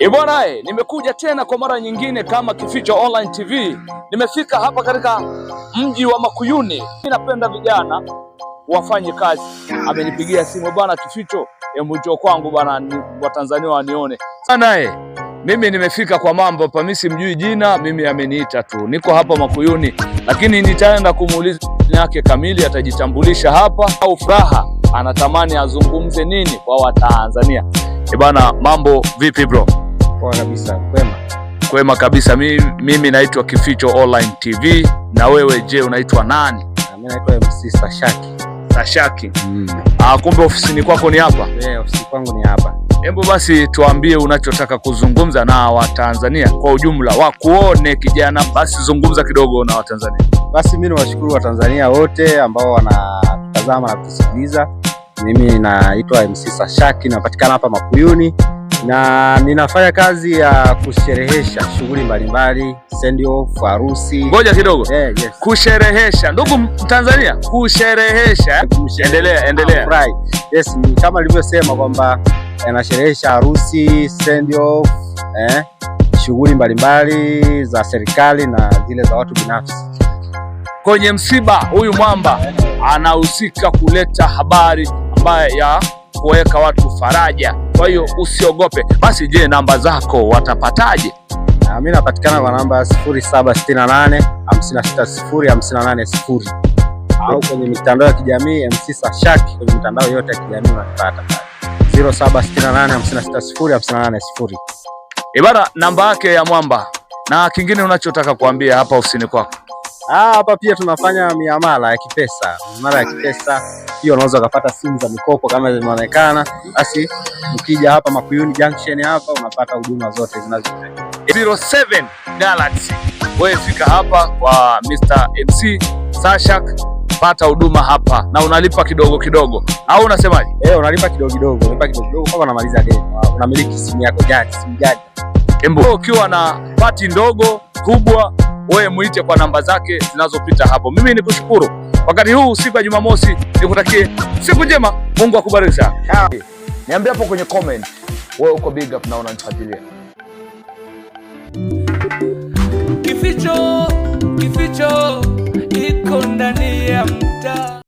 E bwana, nimekuja tena kwa mara nyingine kama Kificho Online TV. Nimefika hapa katika mji wa Makuyuni. Mimi napenda vijana wafanye kazi. Amenipigia simu, bwana Kificho, hebu njoo kwangu bwana, Watanzania wanione. Sana mimi nimefika kwa mambo hapa, mimi simjui jina, mimi ameniita tu. Niko hapa Makuyuni, lakini nitaenda kumuuliza yake kamili, atajitambulisha hapa au furaha anatamani azungumze nini kwa Watanzania. E bana, mambo vipi bro? Poa kabisa, kwema. Kwema kabisa. Mimi naitwa Kificho Online TV, na wewe je, unaitwa nani? Mimi naitwa MC Sashaki. Sashaki. Ah, kumbe ofisini kwako ni hapa? Eh, ofisini kwangu ni hapa. Hebu basi tuambie unachotaka kuzungumza na Watanzania kwa ujumla, wakuone kijana, basi zungumza kidogo na Watanzania. Basi mimi niwashukuru Watanzania wote ambao wanatazama na kutusikiliza. Mimi naitwa MC Sashaki, napatikana hapa Makuyuni na ninafanya kazi ya kusherehesha shughuli mbalimbali, send off, harusi. Ngoja kidogo. Yes. Kusherehesha, ndugu Mtanzania, kusherehesha. Endelea, endelea. Right. Yes, ni kama nilivyosema kwamba nasherehesha harusi, send off, shughuli mbalimbali za serikali na zile za watu binafsi. Kwenye msiba huyu mwamba anahusika kuleta habari ambaye ya kuweka watu faraja. Kwa hiyo usiogope. Basi je, namba zako watapataje? Na mimi napatikana kwa namba 0768 560 580 au kwenye mitandao ya kijamii MC Sashaki, kwenye mitandao yote ya kijamii unanipata pale 0768 560 580. Ibara namba yake ya mwamba. Na kingine unachotaka kuambia hapa ofisini kwako? Ah, hapa pia tunafanya miamala ya kipesa. Miamala ya kipesa pia unaweza ukapata simu za mikopo kama zimeonekana. Basi ukija hapa Makuyuni Junction hapa unapata huduma zote zinazohitajika. 07 Galaxy. Wewe fika hapa kwa Mr. MC Sashak, pata huduma hapa na unalipa kidogo kidogo, au unasemaje? Eh, unalipa kidogo kidogo, unalipa kidogo kidogo mpaka unamaliza deni. Unamiliki simu yako janja, simu janja. Embu ukiwa na pati ndogo kubwa, wewe muite kwa namba zake zinazopita hapo. Mimi nikushukuru wakati huu siku ya Jumamosi, nikutakie siku njema. Mungu akubariki sana. Niambie hapo kwenye comment, wewe uko big up na unanifuatilia. Kificho, kificho iko ndani ya mtaa.